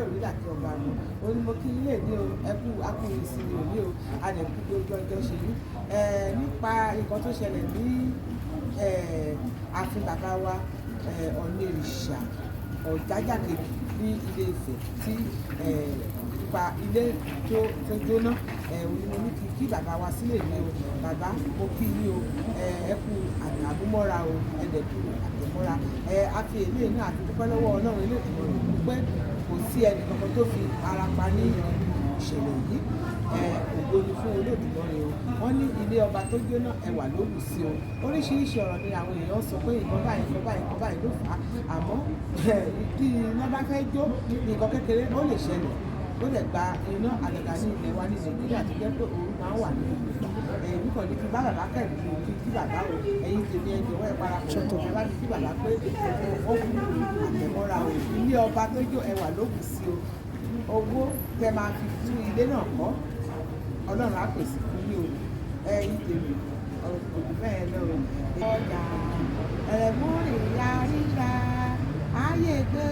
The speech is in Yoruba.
òrìlà kí ọba mọ̀. Ó ní mo kí ilé ní o, ẹkú akú ìsinmi òní o, a lè kú bí ojú ọjọ́ ṣe rí. Nípa nǹkan tó ṣẹlẹ̀ ní ààfin bàbá wa Ọ̀nìrìṣà Ọ̀jájá kejì ní Ilé Ifẹ̀, tí nípa ilé tó jóná, òun ni mo ní kí bàbá wa sílẹ̀ ní o. Bàbá, mo kí yín o, ẹ kú àmúmọ́ra o, ẹ dẹ̀ kú àtẹ̀mọ́ra. A fi èlé náà àti dúpẹ́ lọ́wọ́ Ọlọ́run Elédùmarè pé kò sí ẹnì kankan tó fi ara pa ní ìṣẹ̀lẹ̀ yìí. Ògo ni fún Olódùmarè o. Wọ́n ní ilé ọba tó jóná, ẹwà ló bù sí o. Oríṣiríṣi ọ̀rọ̀ ni àwọn èèyàn sọ pé nǹkan báyìí, nǹkan báyìí, nǹkan báyìí ló fà á. Àmọ́ tí iná bá fẹ́ jó, nǹkan kékeré ó lè ṣẹlẹ̀, ó lè gba iná, àgàgà ní ilẹ̀ wa ní Nàìjíríà tó jẹ́ pé ooru máa ń wà ní gbogbo ìgbà. Èmi kàn ní kí bá bàbá kẹ̀lú kí bàbá o. Ẹ̀yin tèmi, ẹ jọ̀wọ́, ẹ parapọ̀, ẹ bá mi kí bàbá pé ó kú àtẹ̀mọ́ra o. Ilé ọba tó jó, ẹwà ló bù sí o. Owó tẹ máa fi tún ilé náà kọ́, Ọlọ́run á pèsè fún yín o. Ẹ̀yin tèmi, òkú bẹ́ẹ̀ lọ o. Ọjà ẹ̀mú ìyá ríra ayé gbé.